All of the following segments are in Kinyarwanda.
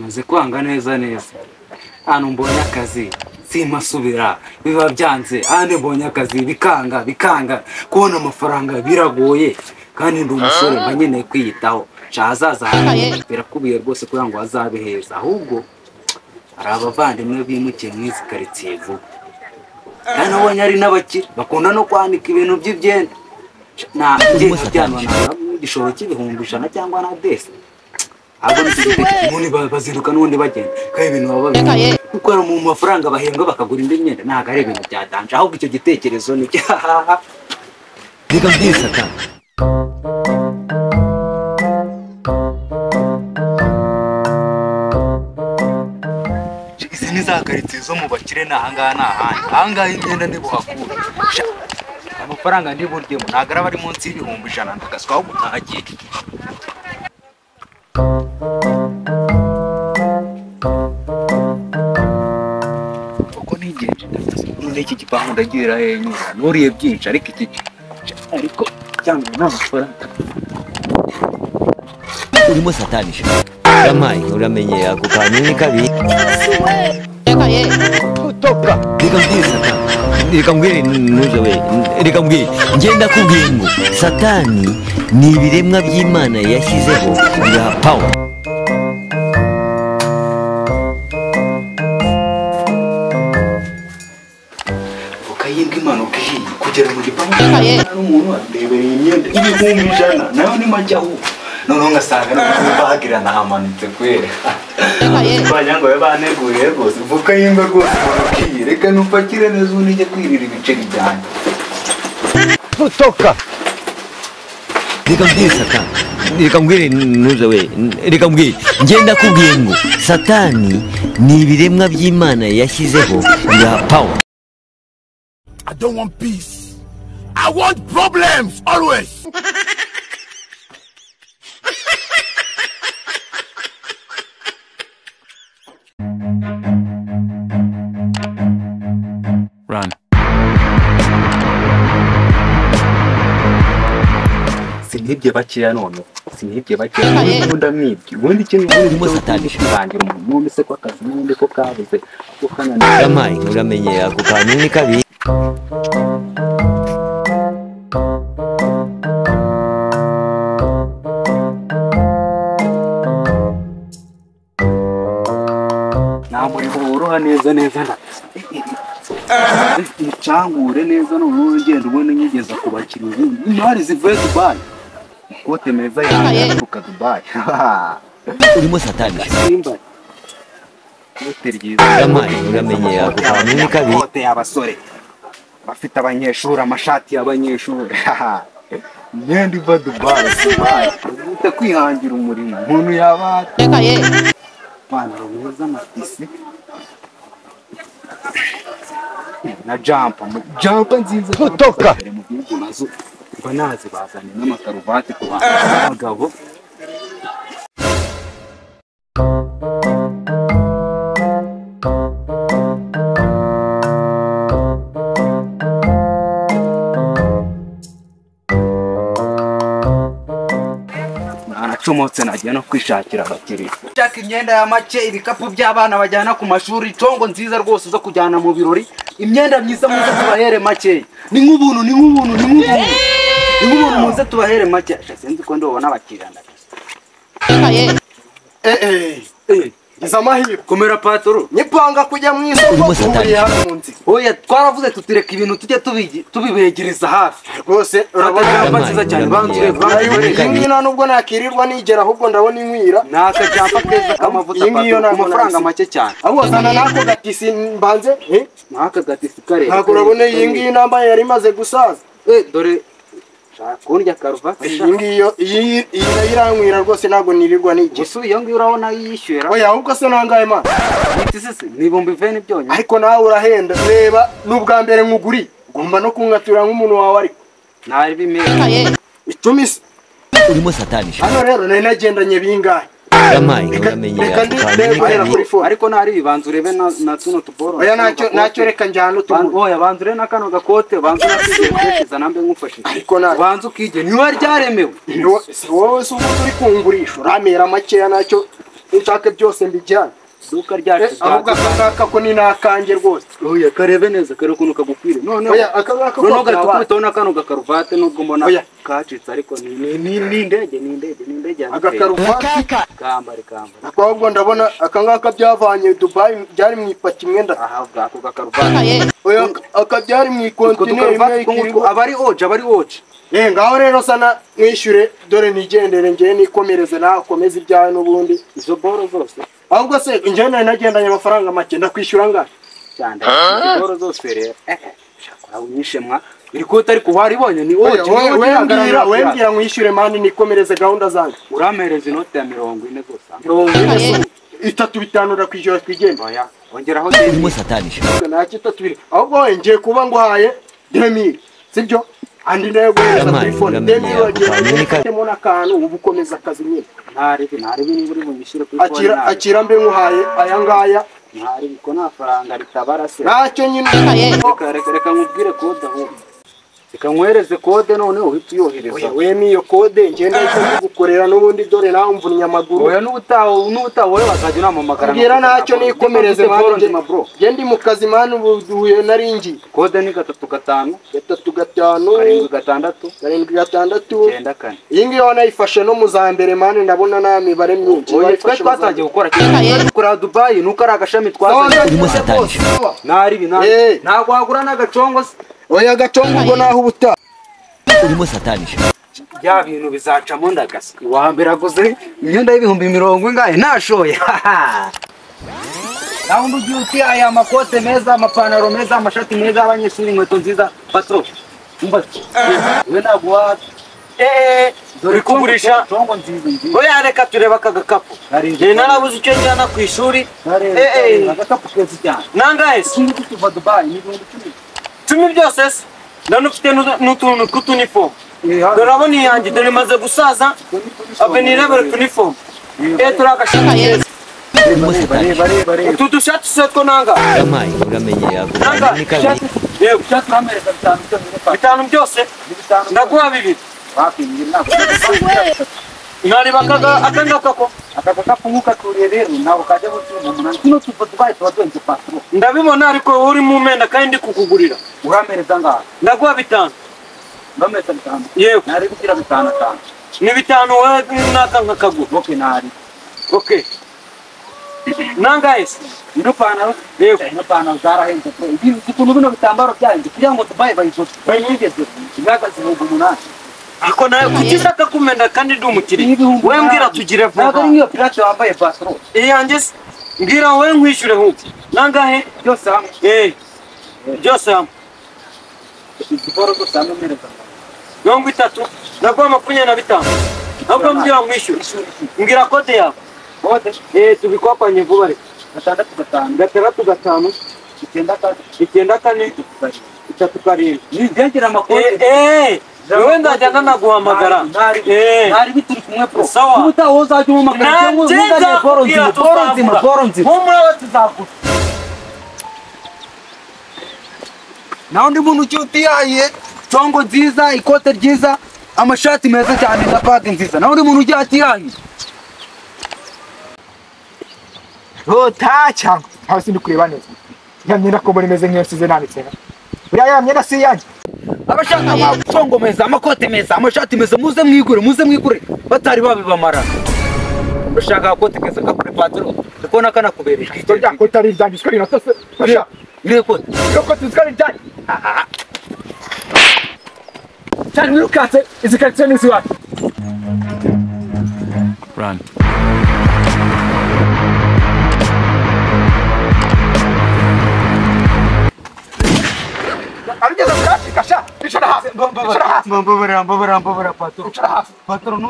Maze kwanga neza neza. Hano mbonye akazi simasubira biba byanze, hano mbonye akazi bikanga bikanga, kubona amafaranga biragoye kandi ndi umusore mba nkeneye kwiyitaho. Ahazaza birakubiye rwose kugira ngo hazabe heza, ahubwo hari abavandimwe bimukiye mu izi karitsiye vuba kandi nabonye ari n'abakire bakunda no kwanika ibintu by'ibyenda. Igishoro cy'ibihumbi 100 cyangwa na desi ahubwo bazinduka n'ubundi bagenda kandi ibintu baba babikora kuko mu mafaranga bahembwa bakagura indi myenda, ntabwo ari ibintu bya danje, ahubwo icyo gitekerezo ni reka mbwire Satani. Izi ni za karitsiye zo mu bakire, ni ahangaha ni ahandi, ahangaha imyenda ntibuhakura, amafaranga ntiburyemo ntabwo araba ari munsi y'ibihumbi 100 ndagaswa aho gutahagiye. Uko nigenje none iki gipangu ndagira nyura nuriye byinshi ariko iki ariko cyangwa n'amafaranga urimo Satani yamaye uramenye ako kantu ni kabi. Reka mbwire Satani, reka mbwire ntuze we, reka mbwire ngenda kubwiye ngo Satani ni ibiremwa by'Imana yashyizeho biha power. Ukayimbwa imanuka ihiye kugera mu gipangu n'umuntu arebereye imyenda 100,000 nayo ni make ahubwo noneho ngasanga n'abagira nahamanutse kwera wagira ngo babe baneguriye rwose. Voka y'imbwa rwose imanuka, reka nupakire neza ubundi njye kwirira ibiceri byanjye. Toka. Reka mbwire Satani, reka mbwire ntuze we, reka mbwire ngenda kubwiye ngo Satani ni ibiremwa by'Imana yashyizeho biha power. I don't want peace. I want problems always. Run. Sinibye bakeya none sinibye bakeya ubundi ndamwibye ubundi ikintu Urimo Satani. Kwihangira umuntu n'ubundi se ko akazi n'ubundi ko kabuze ko kananiye. Yamaye uramenye ako kantu ni kabi. Nta murimo woroha neza neza ncangure neza noneho ugenda ubona nyigeza ku bakiriya ubundi imari zivuye Dubai, ikote meza yanjye aturuka Dubai. Urimo Satani. Simba ikote ryiza. Yamaye uramenye ako kantu ni kabi. Ikote y'abasore bafite abanyeshuri, amashati y'abanyeshuri, imyenda iva Dubai. Dubai ute kwihangira umurimo umuntu yaba ipantaro meza amatisi na jampa jampa nziza Toka. mu gihugu nazo mba nazibazaniye n'amakaruvati ku bantu b'abagabo. Naracomotse nagiye no kwishakira abakiriya nshaka imyenda ya make, ibikapu by'abana bajyana ku mashuri, congo nziza rwose zo kujyana mu birori, imyenda myiza muze tubahere make, ni nk'ubuntu ni nk'ubuntu ni nk'ubuntu ni nk'ubuntu muze tubahere make. Sha, sinzi ko ndobona abakiriya ndagasa. Eh, gize amahirwe. Komera patoro. Nyipanga kujya mu isoko Urimo Satani. nturiye hano mu nzira. Oya twaravuze tutireka ibintu tujye tubibegereza hafi. Rwose urabona Urabona nziza cyane banzu iyi ngiyi nta nubwo nakirirwa nigera ahubwo ndabona inkwira. Ni akajampa keza k'amavuta Iyi ngiyo patoro ku ntabwo mafaranga nayisiga. make cyane. Ahubwo zana n'ako gatisi mbanze eh? Ni aka gatisi karere. Ntabwo urabona iyi ngiyi nambaye yari imaze gusaza. Eh, dore shaka kundya karuvati. Iyi ngiyi iyi iyi nayo irankwira rwose ntabwo nirirwa nigera. Gusa iyo ngiyo urabona yishyura. Oya ahubwo se nangahe mana? Itisi ni 20,000 byonyine. Ariko nawe urahenda, reba ni ubwa mbere nkuguriye ugomba no kunkatura nk'umuntu wawe ariko. Ntari bimeze. 10 se. Urimo Satani. Hano rero nari nagendanye bingahe? Yamaye Reka uramenye reka ako kantu ni ndebe kabi. kuri phone. Ariko ntari bibanza urebe na tuno tuboro. Oya ntacyo ntacyo reka njyana utuguru. Oya banza urebe na kano gakote, banza unakigeze nambe nkufashije. Ariko Banza ukige niba ryaremewe. Si wowe se ubundi uri kungurisha uramera makeya ntacyo. Nshake byose mbijyane. Iduka ryacu ahubwo akangaka ko ni nakanjye rwose. Oya karebe neza kare ukuntu kagukwire. Noneho oya akangaka ko noneho gatukubitaho na kano gakaruvate nubwo mbona Oya. kacitse ariko ni indege ni indege ni indege ya agakaruvate kambare kambare. Ahubwo ndabona akangaka byavanye Dubai byari mu ipaki imwe Aha bwako gakaruvate. Oya aka byari mu ikontineri imwe ikiriho. Abari oje abari oje. Ngaho rero sana mwishyure dore nigendere ngiye nikomereze nawe ukomeze ibyawe n'ubundi. Izo boro zose. Ahubwo se njye nari nagendanye amafaranga make ndakwishyura angahe? Cyane. Izo boro zose rero. Shakora unyishemwa. Iri kote ariko waribonye ni oje. Wembwira mwishyure mani nikomereze gahunda zanjye. Urampereza inote ya 40 gusa. 40 itatu bitanu ndakwishyura twigende. Oya ongeraho Urimo satani sha. Ntacyo itatu biri. Ahubwo wowe ngiye kuba nguhaye 2000. Sibyo? Andi nayo guhereza telefone 2000 n'akantu ubu ukomeza akazi nyine. Ntaribi ntaribi niba uri bunyishyure kuri phone. Akira akira mbe nkuhaye aya ngaya. Ntaribi ko nta faranga ritabara se. Ntacyo nyine. Reka reka nkubwire kode ahubwo. Reka nkwereze kode noneho uhite uyohereza. Oya wemi iyo kode ngenda gukorera n'ubundi dore nawe mvunnye amaguru. Oya n'ubutaha n'ubutaha wowe wazajya unampamagara. Mbwira ntacyo nikomereze mani. Nge ndi mu kazi mani ubu duhuye naringi. Kode ni 3 5 3 5 7 6 7 6 9 4. Iyi ngiyo wanayifashe no mu za mbere mani ndabona nta mibare myinshi. Oya twe twatangiye gukora cyane. Kuri Dubai nuko ari agashami twazanye. Urimo satani sha. Naribi nari. Ntabwo wagura n'agacongo se. Oya gacongo ubwo naho ubutaha. Urimo satani sha. Bya bintu bizacamo ndagasa. Uwambere aguze imyenda y'ibihumbi 40 ingahe nashoye. Naho undi uti aya makote meza, amapantaro meza, amashati meza, abanyeshuri inkweto nziza, patro. Umva. We ntabwo dore kugurisha congo nziza nziza. Oya reka tureba aka gakapu. Nari narabuze icyo njyana ku ishuri. Agakapu keza cyane. Nangahe se? Iki tuva Dubai ni 10,000. Cumi byose se? Ndana ufite n'utuntu tw'utunifomu. Dore abo ni iyanjye dore maze gusaza. Avenir bari tunifomu. Turi agashati keza. Urimo satani sha. Utu dushati se two nanga? Yamaye uramenye yago. Ni kabiri. Yego. Shati uramereza 5 byonyine. 5 byose? Ndaguha 2. Wapi ntabwo. Nari bakaga akangaka ko. Aka gakapu nk'ukaturiye rero ntabwo kajya munsi y'umunani. Tuno tuva Dubai tuba duhenze patro. Ndabibona ariko wowe uri mu menda kandi ndi kukugurira. Uramereza angahe? Ndaguha 5. Uramereza 5? Yego. Nari kugira 5 5. Ni 5 wowe n'aka nkakagura. Okay nari. Okay. Nangahe se? Ino pantaro? Yego. Ino pantaro zarahenze pro. Ukuntu bino bitambaro byahenze kugira ngo Dubai bayigeze. Ihagaze 8,000. Ako nawe kuki ushaka kumenda kandi ndi umukiriya? Wowe mbwira tugire vuba. Ntabwo ari nk'iyo pirate wambaye patro. Iyanjye se? Mbwira wowe nkwishyure ahubwo. Nangahe? Byose hamwe. Byose hamwe. Izi boro zose hamwe mpereza. 30 ndaguha 25. Ahubwo mbwira nkwishyure. Mbwira kode yawe. Kode? Tubikwapanye vuba reka. 6 5 6 5 9 4 9 4 3 7. Nigengera amakode. Wewe ndajya nanaguhamagara. Nari bituri kumwe pro. Sawa. Ubutaha wowe uzajya umpamagara cyangwa uzajya boro nzima, boro nzima, boro nzima. Humura we tuzagura. Naho undi muntu ugiye utiyahiye, congo nziza, ikote ryiza, amashati meza cyane na bag nziza. Naho undi muntu ugiye atiyahiye. Rota cyangwa aho sindi kureba neza. Ya myenda ko mbona imeze nk'iyo nsize nanditse. Buriya ya myenda si iyanjye. Abashaka amacongo meza, amakote meza, amashati meza, muze mwigure, muze mwigure batari babibamara. Urashaka agakote keza kakuri patro, ndikubona kanakubereye. Rya kote ari iryanjye, siko rinatose. Iriya kote. Iriya kote siko ari iryanjye. Cyane wirukatse, izi karitsiye ni iz'iwacu. Run. Arugeze kurashika sha, icara hasi, icara hasi. Mbabara, mbabara, mbabara patro. Icara hasi. Patro ni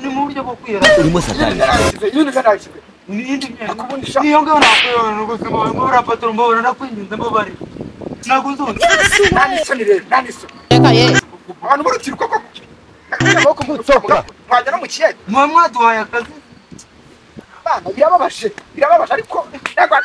mu buryo bwo kwihera. Urimo satani. Niyo ngiyo nakwihera rwose mbabara patro, mbabara ndakwinginze mbabare. Ntabwo nzongera. Nta n'isoni rero, nta n'isoni. Abantu b'urubyiruko koko. Mwajya no mu kiyaga. Mwa mwaduhaye akazi. Mwana birababaje birababaje ariko ntabwo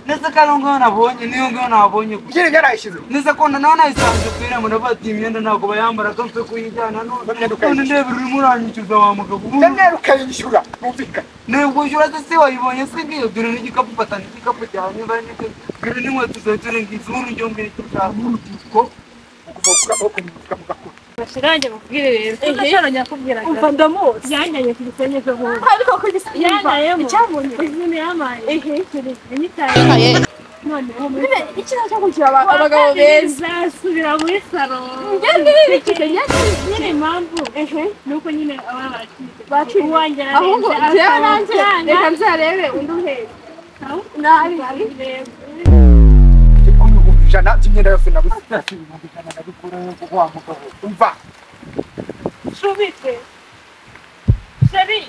neza kandi ngo nabonye niyo ngo nabonye neza ko nana isanzwe kwiramo nabati imyenda ntabwo bayambara ko mfe kuyijyana none ndebe urimo uranyishyuza wa mugabo ndebe ukayishyura bumvikana nubwo ushyura se wayibonye se ngiyo dore n'igikapu fata n'igikapu cyawe niba ari n'icyo dore n'inkweto zawe dore ngizo urujyo mbwira icyo ushaka urubyiruko ugomba gukura mugakura Bashirange mubwire rero tudashobora nyakubwira umva ndamuzi yanjyanye ku gisenyi ejo bundi ariko ku gisenyi yanjyanyemo icyabonye izina yamaye ehe noneho nyine ikintu cyo kugira abagabo beza zasubira muri salo ngende nirikije nyine impamvu nuko nyine abana baracitse uwanjye ahubwo njyewe nanjye reka nzarebe undi uhetse nabi ijana by'imyenda yose nabuze ijana nabikurayo kuko wa mugabo umva shubite sheri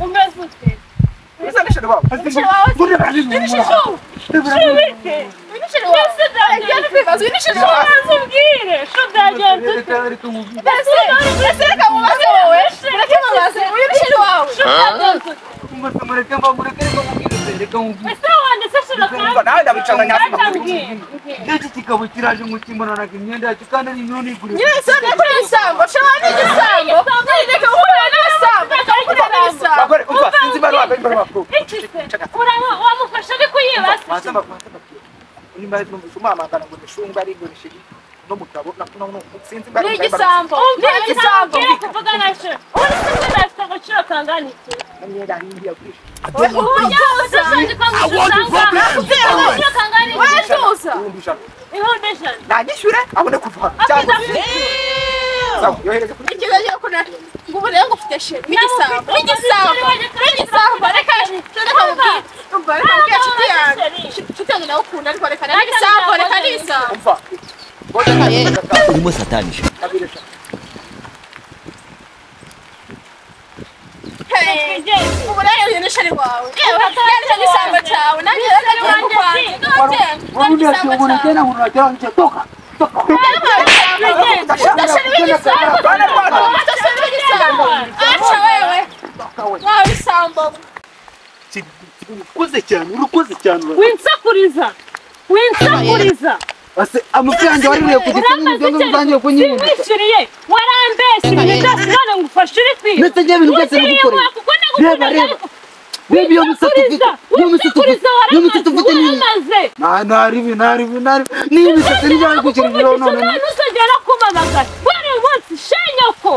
umeze ute uza n'isheri wawe shubite ubwire sho byagenze ute mbese reka mubaze wowe reka mubaze uyu ni sheri wawe sho byagenze ute mureke mureke reka mubwire reka mubwire ese wanditse shira kandi nawe ndabicaza n'iki kikaba kiraje mu kimonanaga imyenda yacyo kandi ari imyenda igurira nyine se ndakora ibisambo shema ni igisambo reka uhura n'ibisambo reka uhura n'ibisambo bagore umva sinzi ibaruwa ibaruwa iki se wamufasha ari kuyibasa nimba umamagana ngo nishungwa ari ngo nishiri no mugabo no sinzi ni igisambo ni igisambo kuvuga na cyo uri se ndafite agaciro kangana iki n'imyenda hindi yagurisha I want problems always. Nanyishyure abone kuva cyangwa yohereze kuri ikibazo cyo kuna ngo ubu rero ngo ufite sheri n'igisambo n'igisambo n'igisambo reka reka mubwire umva reka mubwire inshuti yanjye inshuti yanjye nawe ukunda ariko reka n'igisambo reka n'igisambo umva urimo satani ubu rero uyu ni sheri wawe yewe yari n'igisambo cyawe nanjye rero ari wanjye kwanjye toka urukoze cyane urukoze cyane winsakuriza winsakuriza ase amafaranga waririye ku gisenyi ibyo ngibyo utangiye kunyibutsa simwishyuriye warambeshye ibintu byose none ngufashe uri kwiba ndetse njye ibintu byose nagukoreye reba reba reba iyo misatsi ufite iyo misatsi ufite iyo misatsi ufite ni naribi naribi naribi niyo misatsi nijya gukira ibiro none ntuzongera no kumpamagara buri munsi shenyoko.